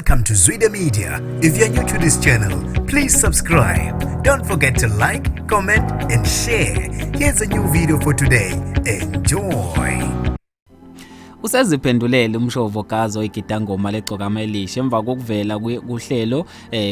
Welcome to Zwida Media. If you're new to this channel, please subscribe. Don't forget to like, comment, and share. Here's a new video for today. Enjoy. Useziphendulele uMshovo Gazo igidangoma legcokama elisha emva kokuvela kuhlelo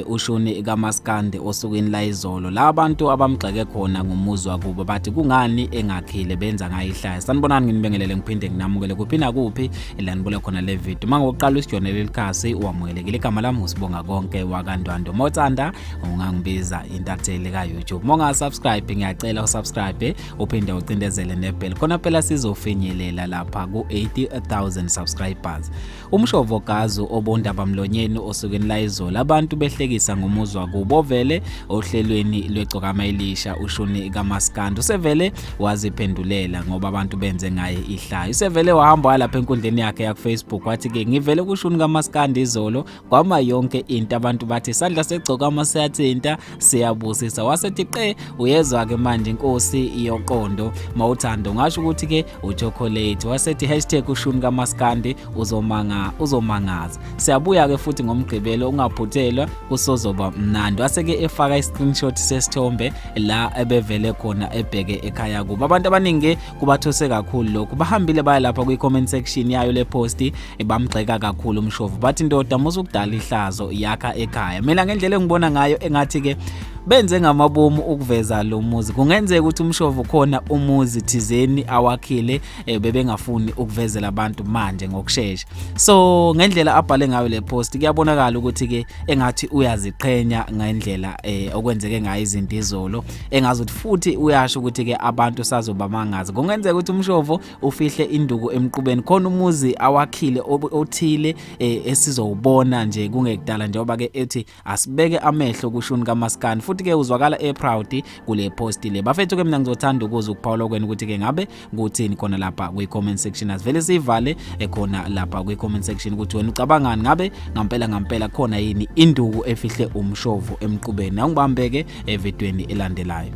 ushuni kaMaskandi osukwini layizolo la abantu abamgxeke khona ngomuzwa kubo bathi kungani engakhile benza ngayo ihlaya. Sanibonani, nginibingelele ngiphinde nginamukele kuphi nakuphi la nibule khona le video. Uma ngokuqala usijone leli khasi wamukelekile. Igama lami uSibonga Konke wakaNdwandwe. Mawuthanda ungangibiza intatheli ka-YouTube. Uma unga-subscribe ngiyacela usubscribe uphinde ucindezele nebell khona phela sizofinyelela lapha ku-80,000 subscribers. Umshovo Gazu obondaba mlonyeni osukwini layizolo abantu behlekisa ngomuzwa kubo vele ohlelweni lwegcokama elisha ushuni kaMaskandi usevele waziphendulela ngoba abantu benze ngaye ihlaya. Usevele wahamba walapha enkundleni yakhe yakuFacebook wathi ke ngivele kushuni kaMaskandi izolo kwama yonke into, abantu bathi isandla segcokama siyathinta siyabusisa, wasethi qe uyezwa ke manje inkosi yoqondo mawuthanda ungasho ukuthi ke uchocolate, wasethi hashtag ushuni kaMaskandi uzomanga uzomangaza. Siyabuya ke futhi ngomgqibelo ungaphuthelwa kusozoba mnandi. Waseke efaka iscreenshot sesithombe la ebevele khona ebheke ekhaya kubo. Abantu abaningi kubathuse kakhulu lokhu, bahambile baya lapha kwi comment section yayo le post bamgxeka kakhulu umshovu bathi ndoda musukudala ihlazo yakha ekhaya. Mina ngendlela engibona ngayo engathi ke benze ngamabomu ukuveza lo muzi, kungenzeka ukuthi umshovu khona umuzi thizeni awakhile bebengafuni ukuvezela abantu manje ngokushesha. So ngendlela abhale ngayo le post kuyabonakala ukuthi ke engathi uyaziqhenya ngendlela okwenzeke ngayo izinto izolo, engazuthi futhi uyasho ukuthi ke abantu sazobamangaza. Kungenzeka ukuthi umshovo ufihle induku emqubeni khona umuzi awakhile othile esizowubona nje kungekudala, njengoba ke ethi asibeke amehlo kushuni kaMaskandi. Futhi ke uzwakala eproud kule post le. Bafethu ke mina ngizothanda ukuzwa ukuphawula kwenu ukuthi ke ngabe kuthini khona lapha kwi comment section. Asivele sivale ekhona lapha kwi comment section ukuthi wena ucabangani, ngabe ngampela ngampela khona yini induku efihle umshovo emqubeni. Angibambeke evidweni elandelayo.